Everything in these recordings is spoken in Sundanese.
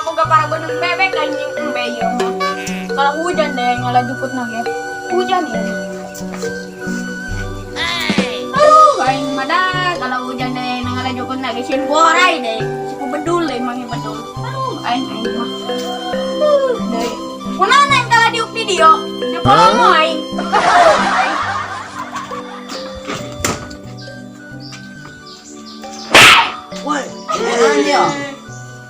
Boga paraban bebek anjing embe ieu mah. Kalau hujan deh ngalah jukut na ge. Hujan ya. Aduh, aing mah dah kalau hujan deh ngalah jukut na ge sieun borai deh. Siku bedul deh mangi bedul. Aduh, aing aing mah. Deh. Kunaon aing kalah diuk di dieu? Di polomo aing. Aing. Woi, dia.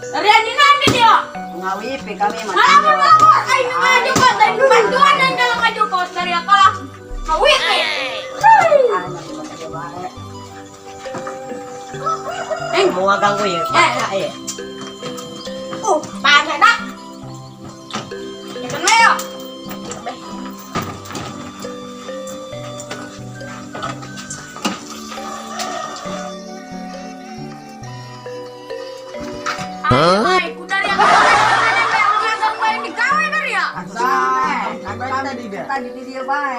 Dari anjing di dieu. Ngawipi kami mah. Malah melapor aing ngajukot dari bantuan aing kalau ngajukot dari akalah. Ngawipi. Mau ganggu ya? Eh. Pakai dak. Ya kan ya. Hah? Dari digawe dari ya. Tadi di dia bae.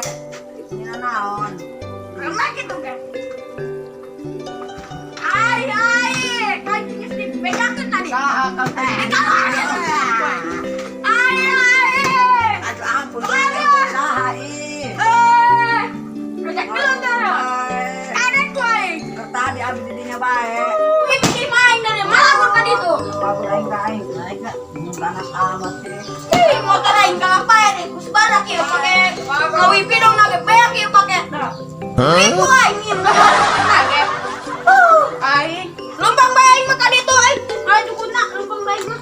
Ini naon? Remah gitu kan. Ai ai, kancing geus dibedakeun tadi. Saha kang tadi? Eh, kalau ai ai. Aduh ampun. Saha ih. Eh, rejek dulu tuh. Ada ku aing. Tadi abis di dinya bae. Mimpi main dari malah tadi tuh. Bagus aing ka aing. Aing ka panas amat sih. Ih, motor aing kalah pae deh. Kusbarak ieu pake ngawipi dong nage beak ieu pake. Ribu aing ieu nage. Aing lumpang bae aing mah tadi tuh aing. Aing cukupna lumpang bae mah.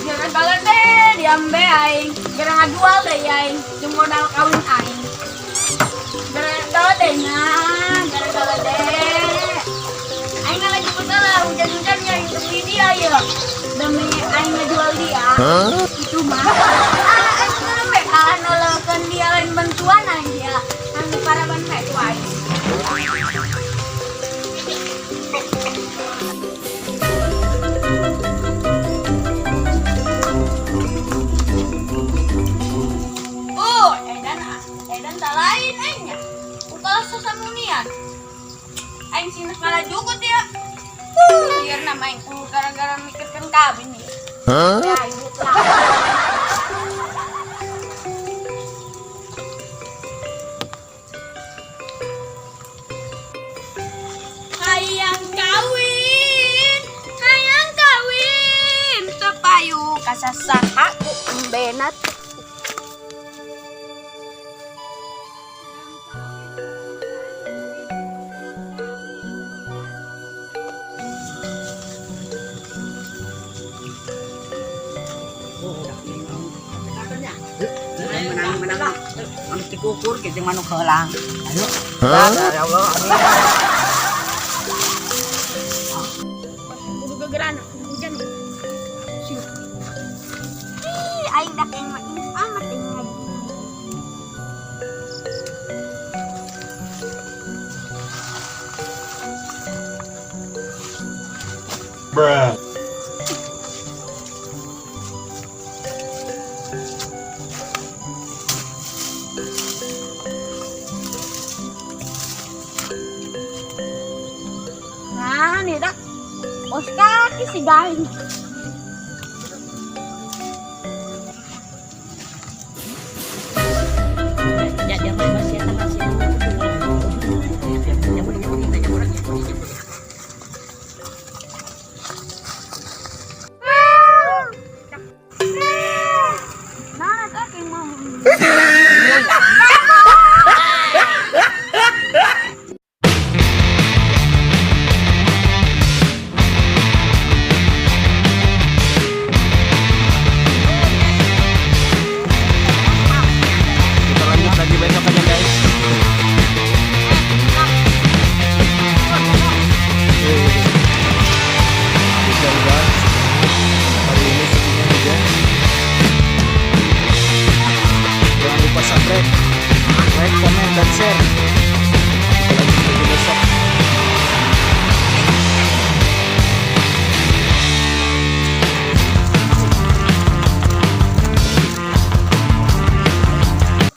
Jangan kalah deh, diam be aing. Gara ngajual deh aing, jeung modal kawin aing. Gara kalah deh nah, gara kalah deh. Aing lagi lah hujan-hujannya aing demi dia ya. Demi aing ngejual dia. Itu mah. Ah, aing kudu be kalah nolokeun dia lain bantuan aing dia. Anu paraban bae ku aing. Oh, edan edan tak lain aingnya. Ukalah sasamunian. Aing sih kalah jukut ya. Biar nama aing gara-gara mikirkan kawin nih. Ya, ibu lah. Hayang kawin, tepayu kasasaha ku embenat. Menang menang. Manuk dikukur gitu manuk heulang. Ayo. Ya Allah, amin. Kudu gegeran, hujan. Siup. Ih, aing dak yang mah ini amat aing ngaji. Bruh. Nah, nih dak. Bos kaki si gaing. Nah, kaki mau. Kita lanjut lagi besok aja guys. Hujan banget. Hari ini sepinya hujan. Jangan lupa subscribe, like, comment, dan share.